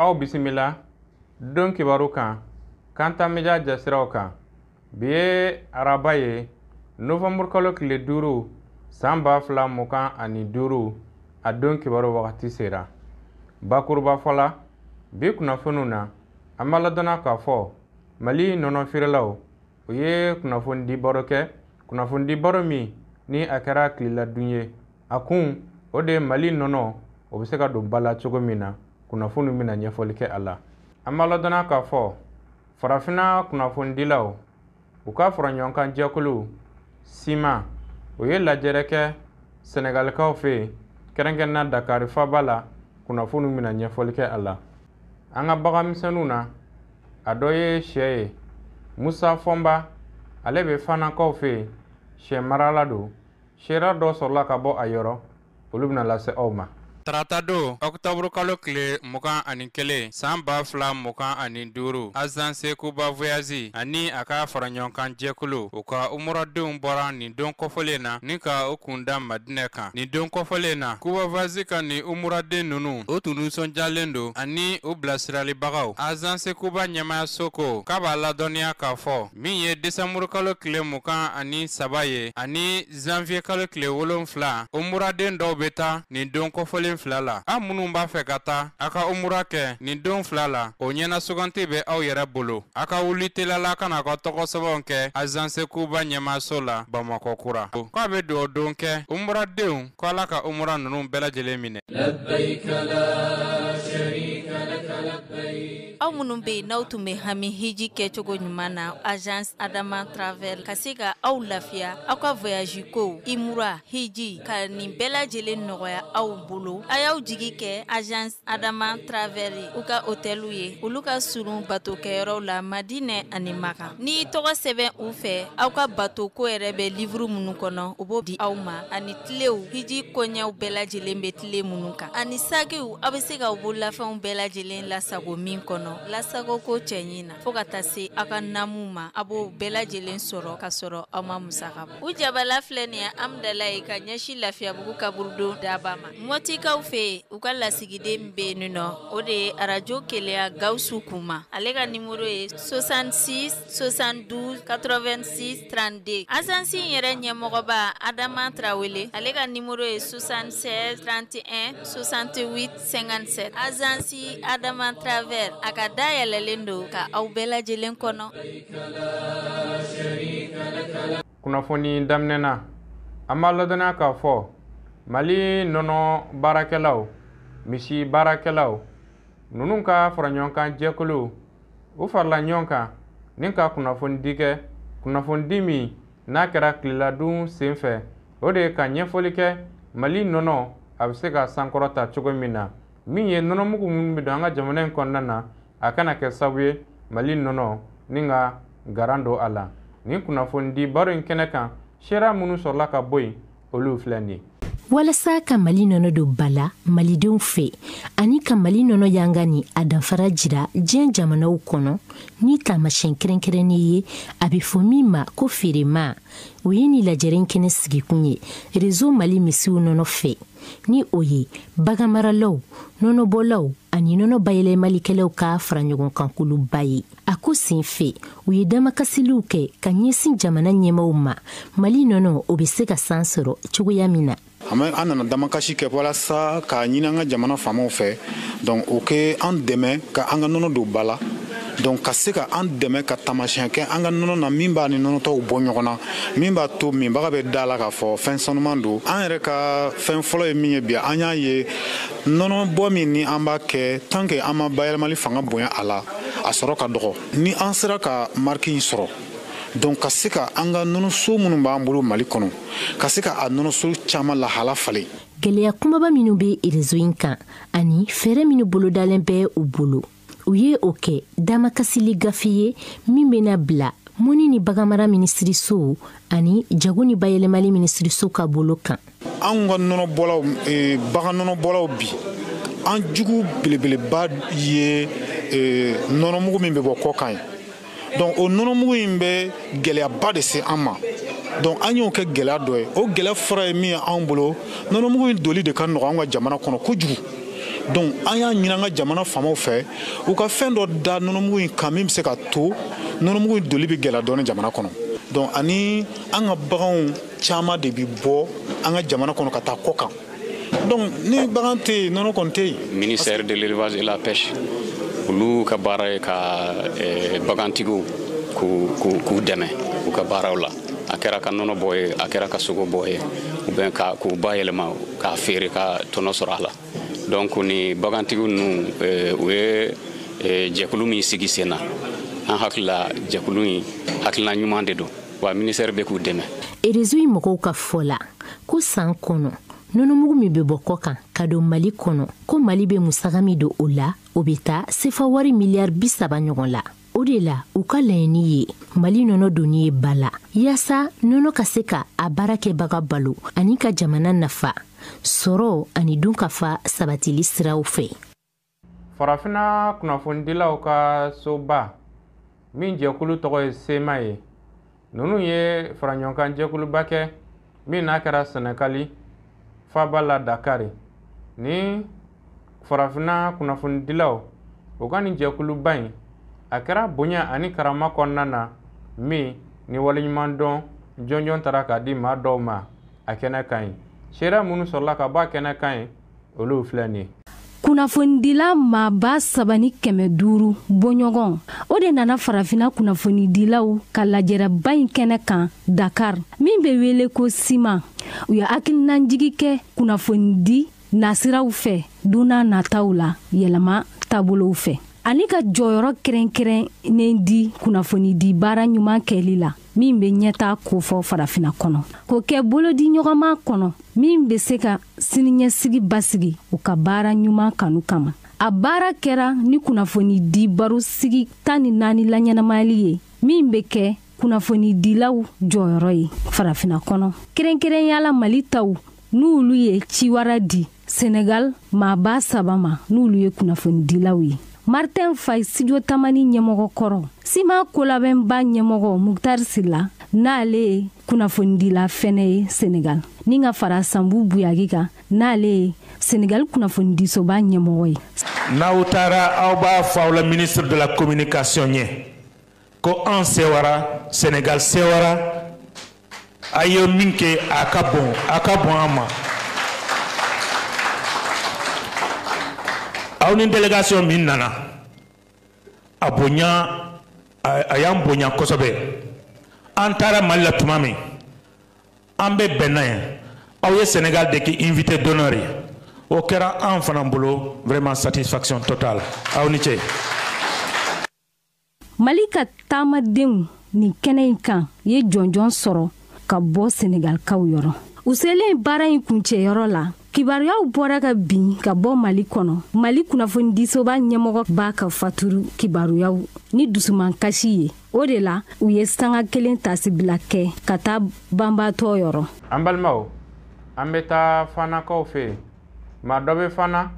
Aw bisimila don kibaru kan Kanta Media jasiraw kan. Bi ye araba ye, novembre kalo tile 5 san 2025, a don kibaru wagati sera. Bakuruba fɔ la, bi kunnafoniw na, an b'a ladɔnna k'a fɔ Mali nɔnɔ feerelaw u ye kunnafonidi baro kɛ, kunnafonidi baro min ni a kɛra tileladun ye. A kun o de ye Mali nɔnɔ o bɛ se ka don ba la cogo min na, kunnafoniw bɛna ɲɛfɔli kɛ a la. An b'a ladɔnna k'a fɔ farafinna kunnafonidilaw u ka faraɲɔgɔnkan jɛkulu SIMA o ye lajɛrɛ kɛ Sɛnɛgalikaw fɛ yen, kɛrɛnkɛrɛnnenya Dakari faba la, kunnafoniw bɛna ɲɛfɔli kɛ a la. An ka baganmisɛnninw na, a dɔ ye sɛ ye. Musa Fɔnba ale bɛ Fanakaw fɛ yen, sɛ marala don. Seereya dɔ sɔrɔla ka bɔ a yɔrɔ, olu bɛna lase aw ma. Tarata don, ɔkutɔburu kalo tile 21 san 2025, Agence Kuba Voyage ani a ka faraɲɔgɔnkan jɛkulu u ka umuradenw bɔra nin don kɔfɔlen na ni ka u kun da Madinɛ kan. Nin don kɔfɔlen na, Kuba Voyage ka nin umuraden ninnu u tun nisɔndiyalen don ani u bilasiralibagaw. Agence Kuba ɲɛmaayaso ko k'a b'a ladɔnniya k'a fɔ min ye desanburu kalo tile 23 ye ani zanviye kalo tile 7, umuraden dɔw bɛ taa nin don kɔfɔlen fila la. Aw minnu b'a fɛ ka taa a ka umura kɛ nin don fila la, o ɲɛna suganti bɛ aw yɛrɛ bolo. A ka wuli telala ka na aw ka tɔgɔ sɛbɛnw kɛ Agence Kuba ɲɛmaaso la Bamakɔ kura. K'a bɛ dugawu don kɛ umuradenw ko Ala ka umura ninnu bɛɛ lajɛlen minɛ. Aw minnu bɛ yen n'aw tun bɛ hami hiji kɛcogo ɲuman na, Agence Adama Travel ka se ka aw lafiya aw ka voyage ko, umura, hiji, ka nin bɛɛ lajɛlen nɔgɔya aw bolo, a y'aw jigi kɛ Agence Adama Travel ye. U ka hôteliw ye, olu ka surun bato kɛyɔrɔw la Madinɛ ani Maka. N'i tɔgɔ sɛbɛn u fɛ, aw ka bato ko yɛrɛ bɛ livre minnu kɔnɔ, u b'o di aw ma, ani tilew, hiji koɲɛw bɛɛ lajɛlen bɛ tile minnu kan, ani sakiw, aw bɛ se k'aw bololafɛnw bɛɛ lajɛlen lasago min kɔnɔ, lasago ko cɛɲi na, fo ka taa se aw ka namu ma, a b'o bɛɛ lajɛlen sɔrɔ ka sɔrɔ aw ma musaka bɔ. U jabala filɛ nin ye Amudalayi ka ɲɛsin Lafiyabugu kaburudon daba ma. Mɔtikaw fɛ yen, u ka lasigiden bɛ yen nɔ, o de ye arajo Keleya Gawusu Kuma. Ale ka nimoro ye 66 72 86 32. Agence in yɛrɛ ɲɛmɔgɔba Adama Tarawele, ale ka nimoro ye 76 31 68 57. Agence Adama Travel, a ka dayɛlɛlen don ka aw bɛɛ lajɛlen kɔnɔ. Kunnafoni daminɛ na, an b'a ladɔnniya k'a fɔ Mali nɔnɔ baarakɛlaw, misi baarakɛlaw ninnu ka faraɲɔgɔnkan jɛkulu u farala ɲɔgɔn kan ni ka kunnafonidi kɛ, kunnafonidi min n'a kɛra tileladun senfɛ, o de ye ka ɲɛfɔli kɛ Mali nɔnɔ a bɛ se ka sankɔrɔta cogo min na, min ye nɔnɔmugu minnu bɛ don an ka jamana in kɔnɔna na, a kana kɛ sababu ye Mali nɔnɔ ni ka garan don a la. Nin kunnafonidi baro in kɛnɛ kan, seereya minnu sɔrɔla ka bɔ yen, olu filɛ nin ye. Walasa ka Mali nɔnɔ don ba la malidenw fɛ ani ka Mali nɔnɔ yanga ni a danfara jira diɲɛ jamanaw kɔnɔ ni taamasiyɛn kɛrɛnkɛrɛnnen ye, a bɛ fɔ min ma ko feerema, o ye ni lajɛrɛ in kɛnɛ sigikun ye Réseau Mali misiw nɔnɔ fɛ, ni o ye baganmaralaw, nɔnɔbɔlaw ani nɔnɔ bayɛlɛmalikɛlaw ka faraɲɔgɔnkankuluba ye. A ko sen fɛ, u ye damakasiliw kɛ ka ɲɛsin jamana ɲɛmaw ma, Mali nɔnɔ o bɛ se ka san sɔrɔ cogoya min na. An nana damakasi kɛ walasa k'a ɲini an ka jamana faamaw fɛ, donc o kɛ an dɛmɛ ka an ka nɔnɔ don ba la, donc ka se ka an dɛmɛ ka taamasiyɛn kɛ an ka nɔnɔ na min b'a ni nɔnɔtɔw bɔ ɲɔgɔn na, min b'a to minbaga bɛ da la k'a fɔ fɛn sanuman don. An yɛrɛ ka fɛn fɔlɔ ye min ye bi, an y'a ye nɔnɔ bɔ min ni an b'a kɛ, tant que an ma bayɛlɛmali fanga bonya a la, a sɔrɔ ka dɔgɔ. Ni an sera ka marque in sɔrɔ, donc ka se ka an ka nɔnɔso minnu b'an bolo Mali kɔnɔ, ka se ka a nɔnɔso caman lahala falen. Gɛlɛya kumaba minnu bɛ réseau in kan ani fɛɛrɛ minnu bolodalen bɛ u bolo, u ye o kɛ damakasili gafe ye min bɛna bila mɔni ni baganmara minisiriso ani jago ni bayɛlɛmali minisiriso ka bolo kan. Anw ka nɔnɔbɔlaw, bagan nɔnɔbɔlaw bi, an jugu belebeleba ye nɔnɔmugu min bɛ bɔ kɔkan ye. Donc o nɔnɔmugu in bɛ gɛlɛyaba de se an ma. Donc an y'o kɛ gɛlɛya dɔ ye. O gɛlɛya fɔlɔ ye min ye anw bolo, nɔnɔmugu in doli de ka nɔgɔ an ka jamana kɔnɔ kojugu. Donc an y'a ɲini an ka jamana faamaw fɛ, u ka fɛn dɔ da nɔnɔmugu in kan min bɛ se ka to nɔnɔmugu in doli bɛ gɛlɛya dɔɔni jamana kɔnɔ. Donc ani an ka baganw caman de bɛ bɔ an ka jamana kɔnɔ ka taa kɔ kan. Donc ni bagan tɛ yen, nɔnɔ kɔni tɛ yen. Ministère de l'élevage et la pêche, olu ka baara ye ka bagantigiw k'u dɛmɛ u ka baaraw la. A kɛra ka nɔnɔ bɔ ye, a kɛra ka sogo bɔ ye, ou bien k'u bayɛlɛma k'a feere ka tɔnɔ sɔrɔ a la. Donc ni bagantigiw ninnu, u ye jɛkulu min sigi sen na, an hakili la jɛkulu in hakilina ɲuman de don, wa ministère bɛ k'u dɛmɛ. Réseau in mɔgɔw ka fɔ la ko san kɔnɔ, nɔnɔmugu min bɛ bɔ kɔ kan ka don Mali kɔnɔ, ko Mali bɛ musaka min don o la, o bɛ taa sefa wari miliyari 30 ɲɔgɔn la. O de la u ka laɲini ye Mali nɔnɔ donni ye ba la, yaasa nɔnɔ ka se ka a baarakɛbaga balo ani ka jamana nafa sɔrɔ ani dunkafa sabatili siraw fɛ. Farafinna kunnafonidilaw ka soba min jɛkulu tɔgɔ ye SEMA ye, ninnu ye faraɲɔgɔnkan jɛkuluba kɛ min n'a kɛra Sɛnɛgali faba la Dakari. Ni farafinna kunnafonidilaw, u ka nin jɛkuluba in, a kɛra bonya ani karama kɔnɔna na, min ni waleɲumandɔn jɔnjɔn taara k'a di maa dɔw ma a kɛnɛ kan ye. Seereya minnu sɔrɔla ka bɔ a kɛnɛ kan ye, olu filɛ nin ye. Kunnafonidila maa 3500 bɔɲɔgɔn, o de nana farafinna kunnafonidilaw ka lajɛrɛba in kɛnɛ kan Dakar, min bɛ wele ko SIMA. U ye hakilinajigi kɛ kunnafonidi nasiraw fɛ don n'a nataw la, yɛlɛma taabolow fɛ, ani ka jɔyɔrɔ kɛrɛnkɛrɛnnen di kunnafonidi baara ɲuman kɛli la min bɛ ɲɛta kofɔ farafinna kɔnɔ, k'o kɛ bolodi ɲɔgɔnma kɔnɔ min bɛ se ka siniɲɛsigi basigi u ka baara ɲuman kanu kama. A baara kɛra ni kunnafonidi barosigi 14 laɲɛnamayali ye min bɛ kɛ kunnafonidilaw jɔyɔrɔ ye farafinna kɔnɔ, kɛrɛnkɛrɛnya la Mali taw, n'olu ye ciwara di Senegal maaba saba ma, n'olu ye kunnafonidilaw ye. Martin Faye, Studio Tamani ɲɛmɔgɔ kɔrɔ, SIMA kolabɛnba ɲɛmɔgɔ Muktar Sila, n'ale ye kunnafonidila fɛnɛ ye Senegal, ni ka fara Sanbu Buyagi kan, n'ale ye Senegal kunnafonidisoba ɲɛmɔgɔ ye. N'aw taara, aw b'a fɔ aw la ministre de la communication ye ko an sewara, Senegal sewara, a ye min kɛ, a ka bon, a ka bon an ma. Aw ni délégation min nana, a bonya, a y'an bonya kosɛbɛ. An taara Mali la tuma min, an bɛ bɛn n'a ye, aw ye Sénégal de kɛ invité d'honneur ye, o kɛra an fana bolo vraiment satisfaction totale. Aw ni ce. Mali ka taamadenw nin kɛnɛ in kan ye jɔnjɔn sɔrɔ ka bɔ Senegalikaw yɔrɔ. U selen baara in kuncɛyɔrɔ la, kibaruyaw bɔra ka bin ka bɔ Mali kɔnɔ. Mali kunnafonidisoba ɲɛmɔgɔ b'a ka faturu kibaruyaw ni dusumankasi ye. O de la u ye sanga kelen tasibila kɛ ka taa banbaatɔ yɔrɔ. An balimaw, an bɛ taa Fanakaw fɛ yen. Maa dɔ bɛ Fana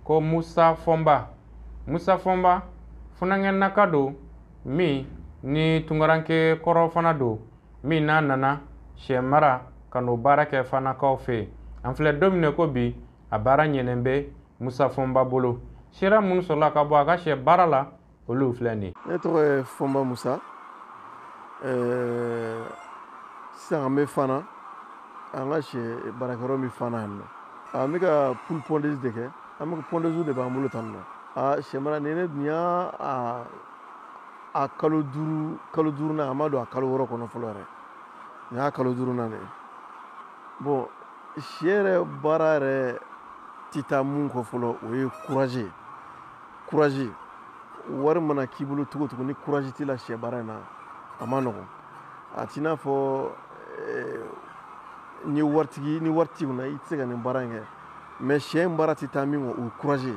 ko Musa Fɔnba. Musa Fɔnba funankɛnaka don min ni tunkaranke kɔrɔ fana don, min n'a nana sɛ mara ka n'o baara kɛ Fanakaw fɛ yen. An filɛ don min na ko bi, a baara ɲɛnen bɛ Musa Fɔnba bolo. Seereya minnu sɔrɔla ka bɔ a ka sɛ baara la, olu filɛ nin ye. Ne tɔgɔ ye Fɔnba Musa. Sisan an bɛ Fana, an ka sɛ baarakɛyɔrɔ bɛ Fana yan nɔ. An bɛ ka poule pondeuse de kɛ, an bɛ pondeuse de b'an bolo tan nɔ. Sɛ mara nin, ne nin y'a a kalo 5, kalo duurunan, a ma don a kalo 6 kɔnɔ fɔlɔ yɛrɛ. Nin y'a kalo duurunan de ye. Bon, sɛ yɛrɛ baara yɛrɛ tɛ taa mun kɔ fɔlɔ, o ye courage ye. Courage, wari mana k'i bolo cogo o cogo, ni courage t'i la sɛ baara in na, a ma nɔgɔn. A t'i n'a fɔ ni waritigi, ni wari t'i kunna, i tɛ se ka nin baara in kɛ. Mais sɛ in baara tɛ taa min kɔ, o ye courage ye.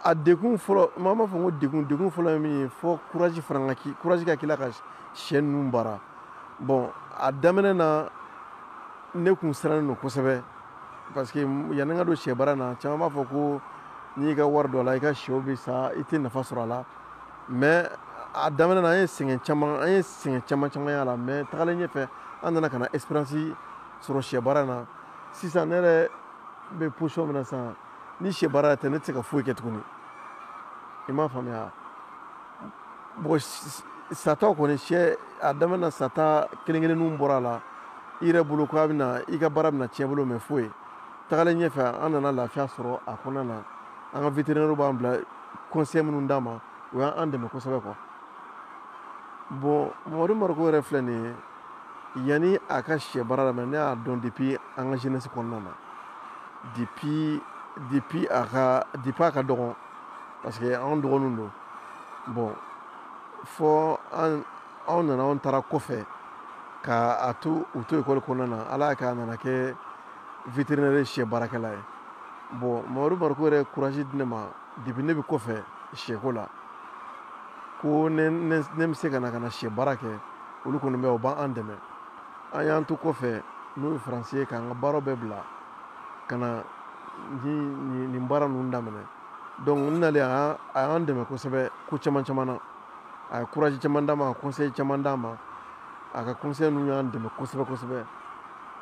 A dekun fɔlɔ, maa b'a fɔ ko dekun fɔlɔ ye min ye, fɔ courage fana ka k'i, courage ka k'i la ka sɛ ninnu baara. Bon, a daminɛ na, ne kun sirannen don kosɛbɛ, parce que yanni n ka don sɛ baara in na, caman b'a fɔ ko n'i y'i ka wari don a la, i ka sɛw bɛ sa, i tɛ nafa sɔrɔ a la. Mais a daminɛ na, an ye sɛgɛn caman caman y'a la. Mais tagalen ɲɛfɛ, an nana ka na expérience sɔrɔ sɛ baara in na. Sisan ne yɛrɛ bɛ position min na sisan, Ni sɛ baara tɛ, ne tɛ se ka foyi kɛ tuguni. I m'a faamuya? Bon, sataw kɔni, sɛ a daminɛ sata kelen kelenninw bɔra a la i yɛrɛ bolo ko a bɛna i ka baara bɛna tiɲɛ bolo, mɛ foyi. Tagalen ɲɛfɛ, an nana lafiya sɔrɔ a kɔnɔna na. An ka vétérinaire b'an bila, conseil minnu d'an ma, o y'an dɛmɛ kosɛbɛ quoi. Bon, Mamadu Mariko yɛrɛ filɛ nin ye, yanni a ka sɛ baara daminɛ, ne y'a dɔn depuis an ka jeunesse kɔnɔna na, depuis a ka dɔgɔn, parce que anw dɔgɔninw don. Bon, fɔ an anw nana, anw taara kɔfɛ ka a to u to ekɔli kɔnɔna na. Ala y'a kɛ a nana kɛ vétérinaire, sɛ baarakɛla ye. Bon, Mamadu Mariko yɛrɛ courage di ne ma depuis ne bɛ kɔfɛ sɛko la, ko ne bɛ se ka na sɛ baara kɛ. Olu kɔni bɛ, o b'an dɛmɛ. An y'an to kɔfɛ, n'o ye Faransi ye, k'an ka baaraw bɛɛ bila ka na nin baara ninnu daminɛ. Donc n nalen, a y'an dɛmɛ kosɛbɛ ko caman caman na. A ye courage caman d'an ma, a conseil caman d'an ma. A ka conseil ninnu y'an dɛmɛ kosɛbɛ kosɛbɛ.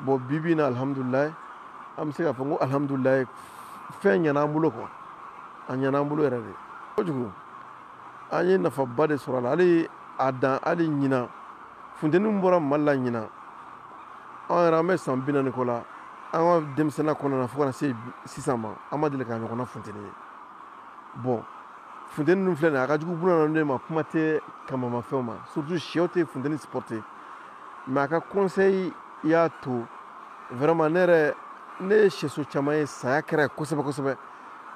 Bon, bi bi in na, alihamudulilayi, an bɛ se k'a fɔ n ko alihamudulilayi, fɛn ɲɛna an bolo quoi. A ɲɛna an bolo yɛrɛ de kojugu. An ye nafaba de sɔrɔ a la. Hali a dan, hali ɲinan funteni min bɔra Mali la ɲinan, an yɛrɛ an bɛ san 40 kɔ la, an ka denmisɛnninya kɔnɔna na fo ka na se sisan ma, an ma deli ka ɲɔgɔnna funteni ye. Bon, funteni ninnu filɛ nin ye, a ka jugu bunadamaden ma, kuma tɛ kamamafɛnw ma, surtout sɛw tɛ funteni supporter. Mais a ka conseil y'a to vraiment, ne yɛrɛ, ne ye sɛso caman ye, saya kɛra kosɛbɛ kosɛbɛ.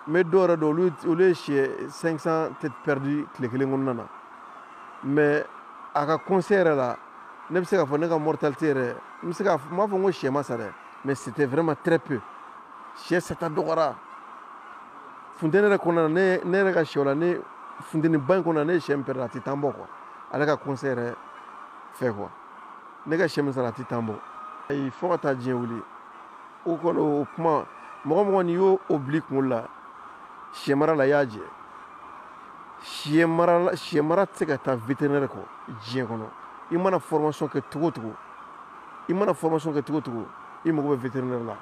N bɛ dɔw yɛrɛ dɔn, olu ye sɛ 500 tête perdu tile kelen kɔnɔna na. Mais a ka conseil yɛrɛ la, ne bɛ se k'a fɔ ne ka mortalité yɛrɛ, n bɛ se k'a fɔ, n b'a fɔ n ko sɛ ma sa dɛ, mais c'était vraiment très peu. Sɛ sata dɔgɔyara funteni yɛrɛ kɔnɔna na. Ne yɛrɛ ka sɛw la, ne funteni ba in kɔnɔna na, ne ye sɛ min perdre, a tɛ tan bɔ quoi. Ale ka conseil yɛrɛ fɛ quoi, ne ka sɛ min sara, a tɛ tan bɔ. Ayi, fo ka taa diɲɛ wuli, o kɔni, o kuma, mɔgɔ mɔgɔ n'i y'o o bila i kunkolo la sɛ mara la, i y'a jɛ. Sɛ mara la, sɛ mara tɛ se ka taa vétérinaire kɔ diɲɛ kɔnɔ. I mana formation kɛ cogo o cogo, i mana formation kɛ cogo o cogo, i mago bɛ vétérinaire la,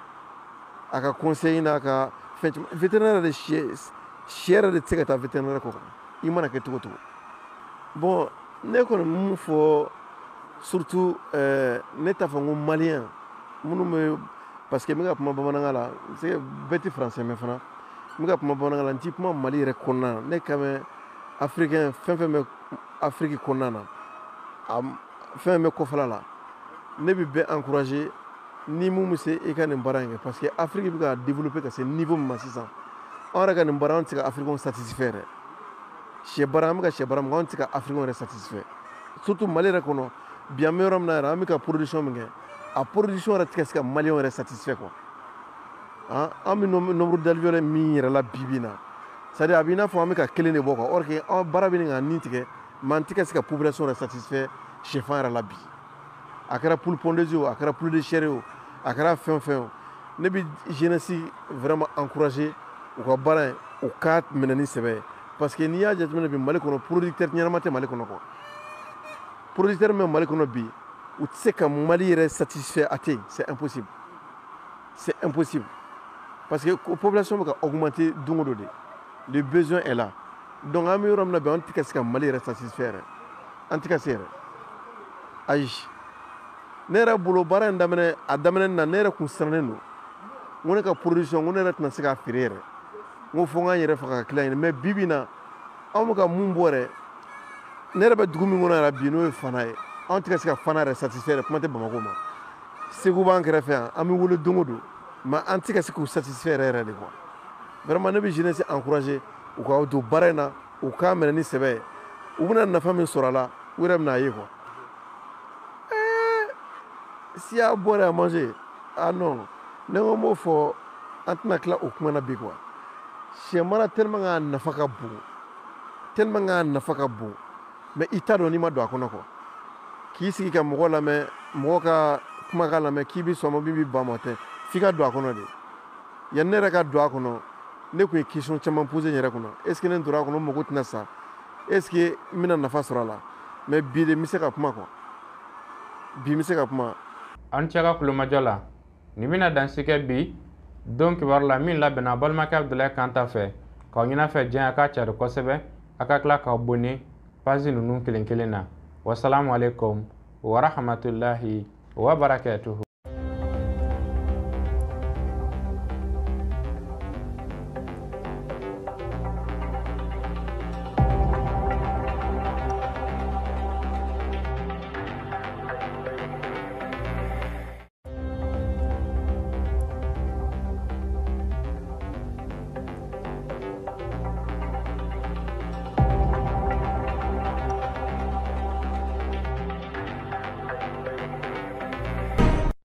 a ka conseil n'a ka fɛn caman. Vétérinaire de, sɛ yɛrɛ de tɛ se ka taa vétérinaire kɔ kan, i mana kɛ cogo o cogo. Bon, ne kɔni mun fɔ, surtout ne t'a fɔ n ko malien minnu bɛ, parce que n bɛ ka kuma bamanankan la, c'est bɛɛ tɛ français mɛn fana. N bɛ ka kuma bamanankan la, n ti kuma Mali yɛrɛ kɔnɔna na. Ne kan bɛ africain fɛn fɛn bɛ Afrique kɔnɔna na, a fɛn bɛ kɔfɛla la, ne bɛ bɛɛ encourager, ni mun bɛ se i ka nin baara in kɛ, parce que Afrique bɛ ka développer ka se niveau min ma sisan, anw yɛrɛ ka nin baara, anw tɛ se ka africain satisfaire yɛrɛ. Sɛ baara, an bɛ ka sɛ baara min kɛ, anw tɛ se ka africain yɛrɛ satisfaire, surtout Mali yɛrɛ kɔnɔ. Bi an bɛ yɔrɔ min na yɛrɛ, an bɛ ka production min kɛ, a production yɛrɛ tɛ ka se ka maliyɛnw yɛrɛ satisfaire quoi. An bɛ nombre d'alvéoles min yɛrɛ la bi bi in na, c'est à dire a b'i n'a fɔ an bɛ ka kelen de bɔ quoi. Or que an baara bɛ ɲini ka nin tigɛ, mais an tɛ ka se ka population yɛrɛ satisfaire sɛfan yɛrɛ la bi. A kɛra poule pondeuse o, a kɛra poule de chair o, a kɛra fɛn o fɛn o, ne bɛ jeunesse vraiment encourager u ka baara in, u ka minɛ ni sɛbɛ ye, parce que n'i y'a jateminɛ bi, Mali kɔnɔ, producteur ɲɛnama tɛ Mali kɔnɔ quoi. Producteur min bɛ Mali kɔnɔ bi, u tɛ se ka Mali yɛrɛ satisfaire, a tɛ yen, c'est impossible, c'est impossible, parce que population bɛ ka augmenter don o don de, le besoin est là. Donc an bɛ yɔrɔ min na bi, an tɛ ka se ka Mali yɛrɛ satisfaire yɛrɛ, an tɛ ka se yɛrɛ, ayi. Ne yɛrɛ bolo, baara in daminɛ, a daminɛ na, ne yɛrɛ kun sirannen don. N ko ne ka production, n ko ne yɛrɛ tɛna se k'a feere yɛrɛ, n ko fo n k'an yɛrɛ faga ka tila ɲini. Mais bi bi in na, anw bɛ ka mun bɔ yɛrɛ, ne yɛrɛ bɛ dugu min kɔnɔ yɛrɛ bi, n'o ye Fana ye, anw tɛ ka se ka Fana yɛrɛ satisfaire yɛrɛ, kuma tɛ Bamakɔ ma. Segu b'an kɛrɛfɛ yan, an bɛ wele don o don, mais an tɛ ka se k'u satisfaire yɛrɛ yɛrɛ de quoi. Vraiment, ne bɛ jeunesse encourager u ka don baara in na, u k'a minɛ ni sɛbɛ ye. U bɛna nafa min sɔrɔ a la, u yɛrɛ bɛna a ye quoi. S'il y a à boire et à manger, ah non, ne ko n b'o fɔ, an tɛna tila o kuma na bi quoi. Sɛ mara, tellement k'a nafa ka bon, tellement k'a nafa ka bon, mais i t'a dɔn n'i ma don a kɔnɔ quoi. K'i sigi ka mɔgɔ lamɛn, mɔgɔ ka kumakan lamɛn, k'i bɛ sɔn ma, min bɛ ban ma, o tɛ, f'i ka don a kɔnɔ de. Yanni ne yɛrɛ ka don a kɔnɔ, ne tun ye question caman poser n yɛrɛ kunna: est ce que ne donna a kɔnɔ, n mago tɛna sa? Est ce que n bɛna nafa sɔrɔ a la? Mais bi de, n bɛ se ka kuma quoi, bi n bɛ se ka kuma. Aw ni ce ka kulomajɔ la. Nin bɛna dansi kɛ bi. Don kibaru la min labɛnna balimakɛ Abudulayi Kanta fɛ, k'aw ɲin'a fɛ diɲɛ a k'a cari kosɛbɛ, a ka tila k'aw abonné page ninnu kelen kelen na. Wasalamu alaikum wa rahmatulahi wa barakatuhu.